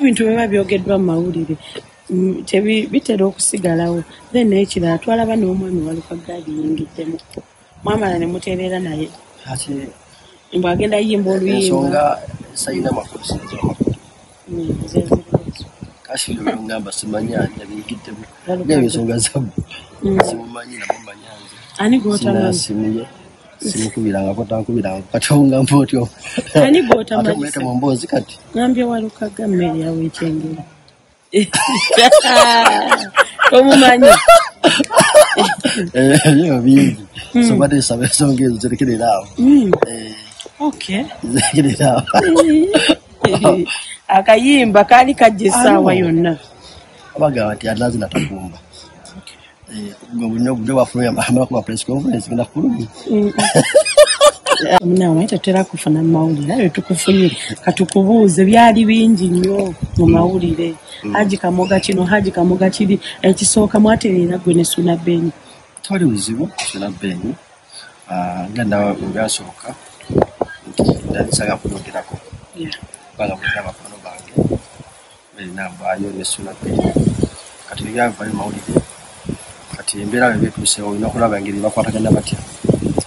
Ebintu biba byogeddwa mu mawulire bitera okusigalawo. Then n'ekirala twalaba n'omwami Walukagga abiyingiddemukko, mwamala ne mutereera naye mbu agenda yimba oluyimba. Ensonga sayina makulu, sinza amakulu. Kasi ngamba simanyi ani yabiyingiddemu, naye ensonga zammwe simumanyi namumanya nze. Ani gw'otamanyi? Sinasimuye, simukubirangako, tankubirangako. Kati ongamba otyo? Ani gw'otamanyi? Ate mulete mu mboozi kati. Ngambye Walukagga mmere yawe ekyengera. Tomumanyi? Ebyo bingi, so badde nsaba ensonga ezo zirekerera awo. Zirekerera awo. Akayimba kaali kajja essaawa yonna. Abagamba nti alazina takumba. Gwe bwafulumya amala kuba press conference genda kufulumya. Munawe tetera kufuna mawulire, ayo tukufunye katukubuuze. Byali bingi nnyo mu mawulire, Haji Kamoga kino, Haji Kamoga kiri. Ekisooka, mwatereera gwe ne Suna Beni? Tewali buzibu. Suna Beni nga nawe bwasooka nti nali saagala kumwogerako kubanga mulina abakono bange berina nvaayo ne Suna Beni. Kati ebyavayo mawulire, kati embeera bwe betuusewo olina okulaba engeri bakwatagana batya,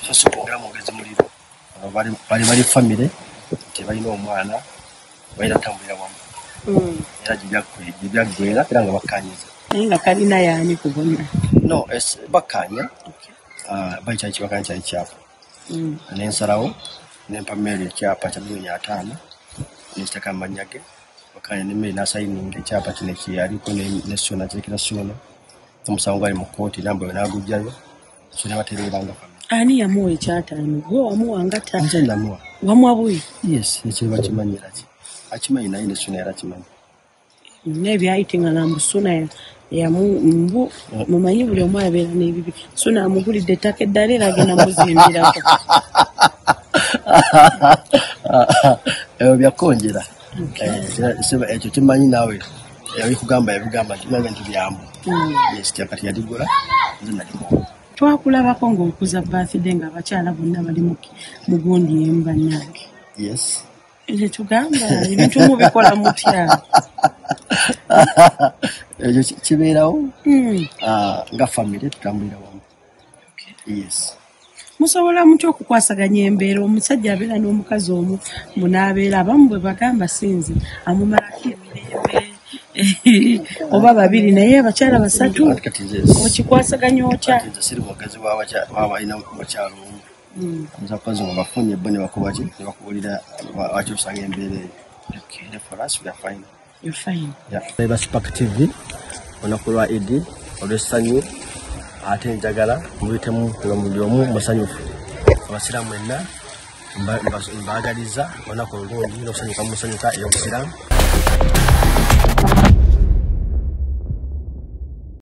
so si kwongera mwongezi muliro. Bali bali famire nti balina omwana, balina kutambulira wamu era gye byaggwera era nga bakkanyiza. Naye nga kalina yaani ku bonna? No, bakkaanya. Bali kyali kibakanya kyali kyapa, nensalawo nempa Mary ekyapa kya 50 million nekitaka mu mannya ge. Bakkaanya ne Mary nasayininga ekyapa kino ekyaliko ne Suna kirekera Suna. Omusango gwali mu kooti nambwe nagugjayo, so ne batereera nga famire. Ani yamuwa ekyataano? Gwe wamuwa nga ta? Nze namuwa. Wamuwa bwe? Yes, ekyo bakimanyi era ki akimanyi, naye ne Suna era akimanyi. Byonna ebyayitingana mbu Suna yamu mbu mumanyi buli omu abeera n'ebibi. Suna amugulidde ettaka eddala era agenda muzimbirako. Ebyo byakonjera. Ekyo kimanyi naawe yabikugamba, yabigamba nti nti byambu. Yes, kati yaligula, nze nalimuwa. Twakulabako ng'okuza birthday ng'abakyala bonna bali mu gundi emu, bannange. Yes. Tetugamba ebintu mubikola mutya? Ekyo kibeerawo. Nga famire tutambulira wamu, yes. Musobola mutya okukwasaganya embeera? Omusajja abeera n'omukazi omu, munaabeera abamu bwe bagamba sinze amumalako emirembe oba babiri, naye abakyala basatu Ate kati nze okikwasaganya otya? Kati nze siri mwogezi w'abalina mukyalo omu. Nza kukozi nga bafunye bo ne bakuba ki ne bakubuulira lwaki osanga embeera eyo. For us, we are fine. You're fine. Eba Spark TV, olunaku lwa Idi olw'essanyu, ate njagala muyitemu nga buli omu musanyufu. Abasiraamu mwenna mbaagaliza olunaku olulungi n'okusanyuka musanyuka ey'obusiraamu.